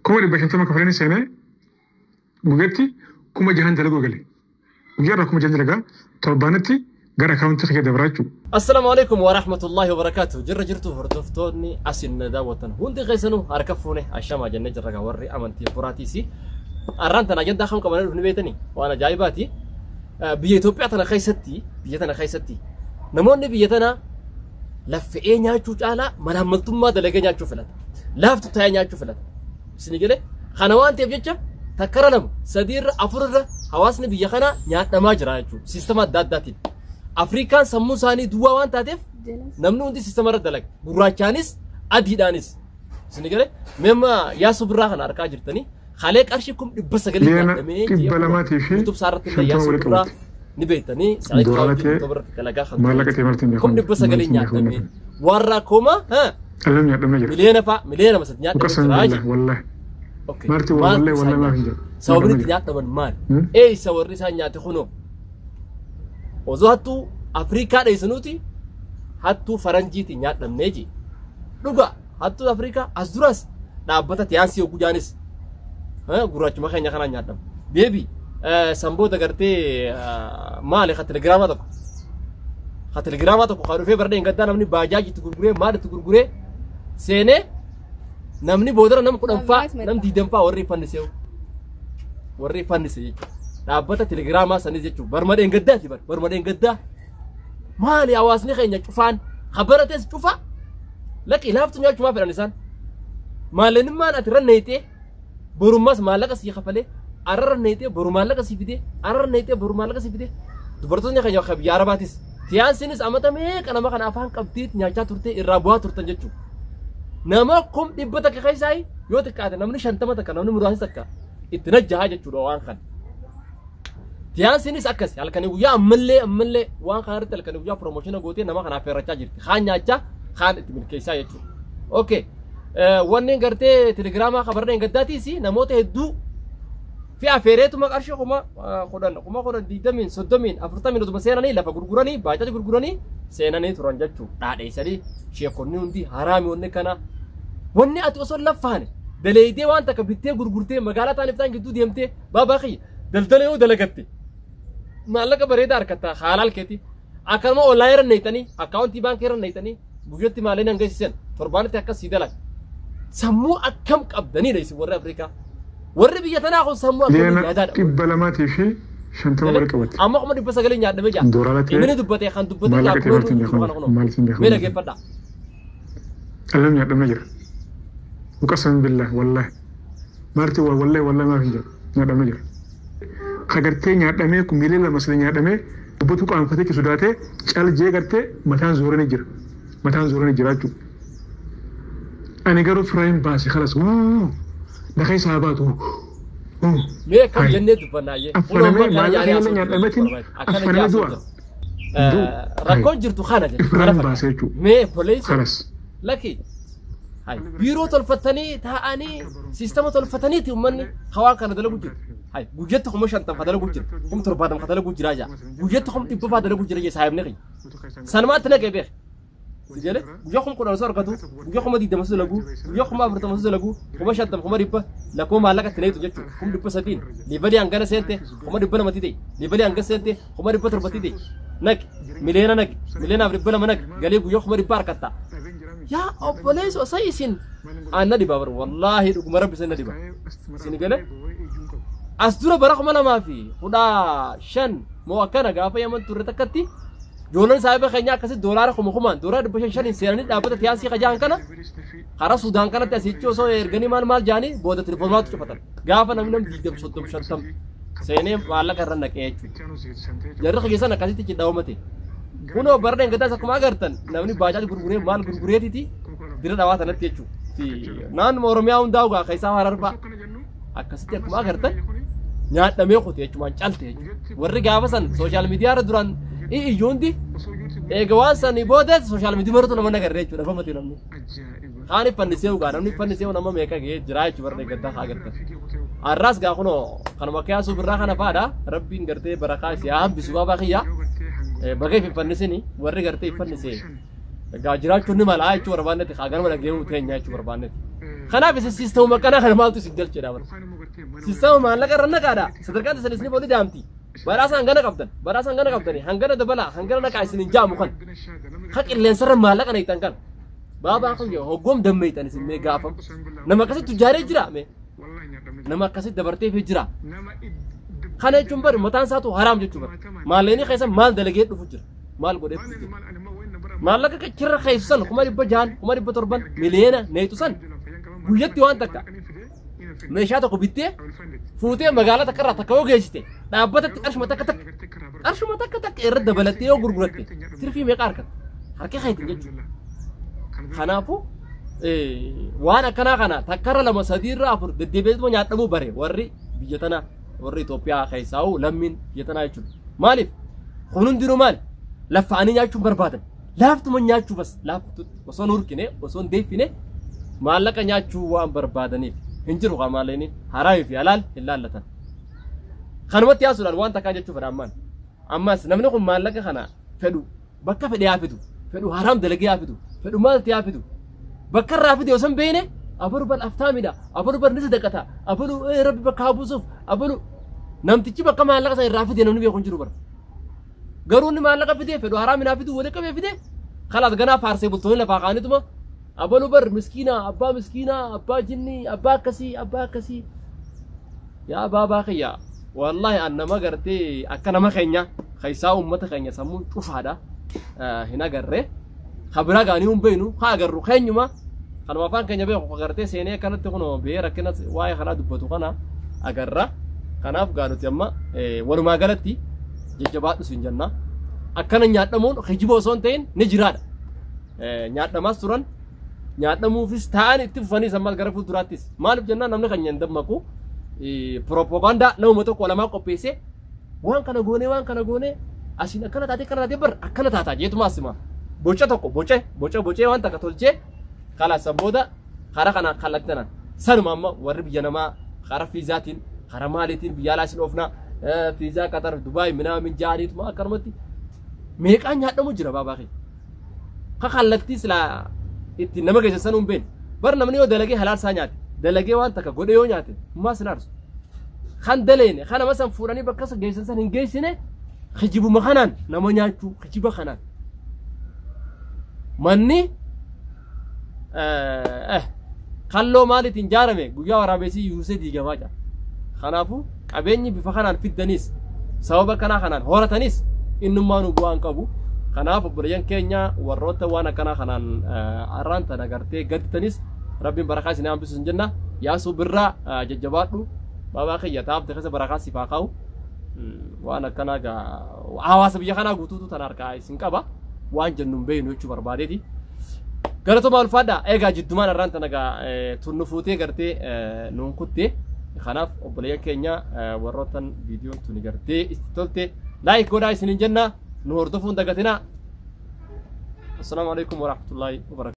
150,000 kafalanii seenee guyyaatti 6,000 dalaguu gale. Guyyaarraa 6,000 dalagaa torbaanitti gara akaawuntii kiyya dabraa jechuudha. Assalaamu alaikum wa rahmatullahi wa barakaatuh. Jirra jirtu hordoftoonni asin na daawwatan hundi keessanuu harka fuune ashamaa jennee jirra gaa warri amantii furaatiisi. Arraan tana ajandaa kam qabanii dhufni beetanii waan ajaa'ibaati. Biyya Itoophiyaa tana keessatti biyya tana keessatti namoonni biyya tana laffe'ee nyaachuu caalaa malaammaltummaa dalagee nyaachuu filata. Laaftu taa'ee nyaachuu filata. Isin galee kana waan ta'eef jecha takkara lama sadiirra afurirra hawaasni biyya kanaa nyaadhamaa jira jechuudha. Siistama adda addaatiin. Afrikaan sammuu isaanii duwwaa waan taateef namni hundi siistama irra dalaga. Gurraachaanis adiidhaanis. Isin galee meemma yaasuu birraa kana argaa jirtanii halee qarshii 900,000 Miliyoona nyaadhamee 250 yaasuu walitti birraa qabate. ni beektanii Sa'iid Doolaara Kaawwatiin ta'e YouTube irratti dalagaa kan maallaqa ta'e marti hin beekamu. 900,000 nyaadhamee warra kuma Dhalli nyaadhamee jira. miliyoona fa'a miliyoona masatti nyaadhamee Uqasan jira billah jechuudha. wallahi. Okay. Marti Maaltu wallahi isaan wallahi maaf hin nyaate? jedhu. Sababni itti Nyaadhamee jira. nyaadhaman maali? Hmm? Eessa warri isaan nyaate kunoo? Osoo hattuu Afrikaa dheessinuuti hattuu faranjiitiin nyaadhamnee ji. Dhuga hattuu Afrikaa as duras dhaabbata tiyaansii yogguu jaanis gurraachuma keenya kanaan nyaadhama. Beebi sanboota gartee maali ka telegiraamaa tokko. Ka telegiraamaa tokko kan dhufee bara dheengaddaa namni baajaaji itti gurguree maal itti gurguree seenee namni boodara nama 10 faa nam 20 faa warri fannisee warri fannise jechuudha. Dhaabbata telegiraamaa sanis jechuudha. Barma dheengaddaati bar barma dheengaddaa. Maali hawaasni keenya cufaan kabarates cufa lakki laaftu nyaachumaa fedhan isaan. Maallinimmaan ati ranneetee borummas maallaqa sii kafalee arra ranneetee boru maallaqa sii fidee arra ranneetee boru maallaqa sii fidee dubartoonni keenya akka biyya arabaatis tiyaansinis amata meeqa nama kana afaan qabdiit nyaachaa turtee irraa bu'aa turtan jechuudha. Nama 100,000 keessaa yoo xiqqaate namni 50 takka namni muraasni takka itti najjahaa jechuudha waan kana. Tiyaansinis akkas halkanii guyyaa ammallee ammallee waan kana irratti halkanii guyyaa piroomoshina gootee nama kanaaf feerrachaa jirti. Kaan nyaachaa kaan itti milkeessaa jechuudha. Okay. Wanni gartee telegiraamaa kabarreen gaddaatiis namoota hedduu fi afeereetuma qarshii 10,000 10,000 20 30 40 utuma seenanii lafa gurguranii baajata gurguranii seenanii turan jechuudha. Dhaadheessanii sheekonni hundi haraami wanni kana. Wanni ati osoo laffaane daleedee waan takka bittee gurgurtee magaalaa taaniif ta'an gidduu deemtee baabaa kiyya daldala yoo dalagatte maallaqa bareedaa harkatta haalaal keeti akkanuma onlaayinii irra neeytanii akkaawuntii baankii irra neeytanii guyyatti maallaqa hin geessisan torbaanitti akkas sii dalaga. Sammuu akkam qabdanidha isin warri Afrikaa. Warri biyya tanaa kun sammuu akkamii Miliyoona yaadaadha. 250 walitti qabate. Amma 900,000 nyaadhamee jira. Doolaara ta'e Inni dubbatee kan dubbatee maallaqa ta'e marti hin beekamu. Maal hin beekamu. Mee dhaggeeffadhaa. Dhalli nyaadhamee jira. Uqasan billah wallahi. Marti wallahi wallahi maaf hin jedhu. Nyaadhamee jira. Kagartee nyaadhamee kun 2 3,000 nyaadhamee dubbatu qaanfatee sodaatee caljee gartee mataan zooranii jira. Mataan zooranii jira jechuudha. Ani garuu firaayin baase kalas dakai isaa baatu. Mee akkam jennee dubbannaayyee. Affanamee maallaqa illee nyaadhameetiin affanamee du'a. Rakkoon jirtu kana jechuudha. Firaayin baase jechuudha. Mee poleessi Kalas. lakki biiroo tolfatanii taa'anii siistama tolfataniiti uummanni hawaan kana dalagu jiru. Guyyatti 50,000 dalagu jira. 70,000 dalagu jira jaa. Guyyatti 100,000 dalagu jira jee saayibni kiyya. Sanumaatti naqee beek. Si jedhe guyyaa 10,000 osoo argatu guyyaa 20,000 osoo dalagu guyyaa 40,000 osoo dalagu 50,000 100,000 lakkoo maallaqa itti neetu jechuudha. 300,000 liibalii hangana seente 200,000 ta'e liibalii hanga seente 700,000 ta'e naqi miliyoona naqi miliyoonaaf 200 naqi galii guyyaa 100,000 harkatta. Yaa obboleessu osoo isin aan na dhiba bar wallaahi dhuguma rabbi isin na dhiba. Isin gale as dura bara 2015 moo akkana gaafa yaman turre takkatti ijoolleen saahiba keenyaa akkasitti doolaara kuma kumaan doolaara 500 seenanii dhaabbata tiyaansii kajaan kana karaa Sudaan kanatti asichi osoo erganii maal maal jaanii booda telefoonmaatu cufatan. Gaafa namni namni 20 30 50 seenee maallaqa irra naqee jechuudha. Jarri keessan akkasitti cidhaawamate. Kunoo bara dheengaddaas akkuma agartan namni baajaaj gurguree maal gurgureetiiti dira dhawaa sanatti jechuudha. Naannuma Oromiyaa hundaa ugaa keessaa Harar fa'a akkasitti akkuma agartan nyaadhamee kute jechumaan calte jechuudha. Warri gaafa san sooshaal miidiyaa irra duraan iyyuu hundi eega waan sanii booda sooshaal miidiyaa irratti nama nagarree jechuudha dhabamate namni. Kaan fannisee ugaa namni fannisee nama meeqa ga'ee jira jechuudha bara dheengaddaa haa agartan. Har'aas gaa kunoo kanuma kaasuu birraa kana fa'aadha rabbiin gartee barakaa isii haa hambisu baabaa kiyyaa. Baga if fannisini warri gartee fannisee gaa jiraachuun ni mala jechuu barbaannetti haa ganama dhageessuu teenya jechuu barbaannetti. Kanaaf isin siistamuma akkanaa kana maaltu isin galcheedha bara. Siistama maallaqa irra naqaadha. Sadarkaan isin isin olii daamti. Badhaasa hangana qabdan. Badhaasa hangana qabdani. Hangana dabalaa. Hangana naqaa isin hin jaamu kan. Ka qilleensarra maallaqa naqxan kan. Baabaa kun hoggoom dammeeytan isin mee gaafam. Nama akkasitti tujjaaree jira mee. Nama akkasitti dabarteefii jira. Kana jechuun bari mataan isaatu haraam jechuu bari. Maallaqni keessa maal dalagee dhufu jira. Maal godhee dhufu jira. Maallaqa qicirra keessu san 600,000 700,000 miliyoona neetu san guyyatti waan takka meeshaa tokko bittee fuutee magaalaa takka irraa takka yoo geessite dhaabbatatti qarshuma takka takka qarshuma takka takka irra dabalattee yoo gurguratte tirfii meeqa argatta harka keetiin jechuudha. Kanaafuu waan akkanaa kana takkarra lama sadiirra afur deddeebi'eetuma nyaadhamuu bare warri biyya tanaa warri Itoophiyaa keessaa'u lammiin biyya tanaa jechuudha. Maaliif kun hundinuu maali laffa'anii nyaachuun barbaadan laaftuma nyaachuu bas laaftutti osoo hin hurkine osoo hin deeffine maallaqa nyaachuu waan barbaadaniif hin jiru kaa maallaqni haraamii fi halaal hin laallatan. Kanumatti yaasuudhaan waan takkaa jechuu fedha ammaan. Ammas namni kun maallaqa kana fedhu bakka fedhe haa fidu fedhu haraam dalagee haa fidu fedhu maalti haa fidu bakka irraa fide osoo hin beekne abalu bal aftaamidha abalu bar ni sadaqata abalu rabbi bakka haa buusuuf abalu namtichi bakka maallaqa sana irraa fide namni beeku hin jiru bara. Garuu inni maallaqa fide fedhu haraam hin haa fidu walii qabee fide kalaas ganaa faarsee bultoonni lafaa kaanituma abalu bar miskiina abbaa miskiina abbaa jinni abbaa akkasii abbaa akkasii yaa baabaa kiyya wallahi an nama gartee akka nama keenya keessaa uummata keenya sammuun cufaadha hin agarre kabiraa gaanii hin beeknu haa agarru keenyuma kanuma afaan keenya beeku gartee seenee akkanatti kun biyya rakkina waa'ee kanaa dubbatu kana agarra kanaaf gaanuti amma walumaa galatti jajjabaadhu siin jenna akkana nyaadhamuun kijiba osoo hin ta'in ni jiraadha nyaadhamaas turan nyaadhamuufis ta'an itti fufanii ammas gara fuulduraattis maaliif jennaan namni kan hin dammaqu propaganda nama tokko lamaa qopheessee waan kana goonee asiin akkana taatee akkana taatee bar akkana taataa jeetuma asima boca tokko boce boca bocee waan takka tolchee kalaas san booda karaa kana kallattanaan sanuma amma warri biyya namaa karaa fiizaatiin karaa maaliitiin biyya alaa isin oofnaa fiizaa Qatar Dubaay minaamin jaaniituma akkanumatti meeqaan nyaadhamu jira baabaa kee ka kallattii silaa ittiin nama geessan sanuu hin beekne bar namni yoo dalagee halaal isaa nyaate dalagee waan takka godhe yoo nyaate hummaa sin aarsu kan daleene kan nama san fuudhanii bakka isa geessan san hin geessine kijibuma kanaan nama nyaachuu kijiba kanaan manni kalloo maaliitiin ijaarame guyyaa waraabessi yuusee diigamaa jira. Kanaafuu qabeenyi bifa kanaan fiddanis sababa kanaa kanaan horatanis innummaa nu bu'aan qabu. Kanaaf obboleeyyan keenya warroota waan akkanaa kanaan arraan tana gartee gadditanis rabbiin barakaa isin hambisu hin jenna. Yaasuu birraa jajjabaadhu baabaa kiyya taafte keessa barakaa siif haa kaa'u. Waan akkanaa gaa hawaasa biyya kanaa guutuutu tana harkaa isin qaba waan jennu hin beeknu jechuu barbaadeeti. Galatoomaa ulfaadha egaa jiddumaan arraan tana gaa tunnu fuutee gartee nuun kutte. Kanaaf obboleeyyan keenya warrootan viidiyoon tuni gartee itti tolte laayik godhaa isin hin jenna nu hordofuun dagatinaa. Assalaamu alaikum warahmatullaahi wabarakatuh.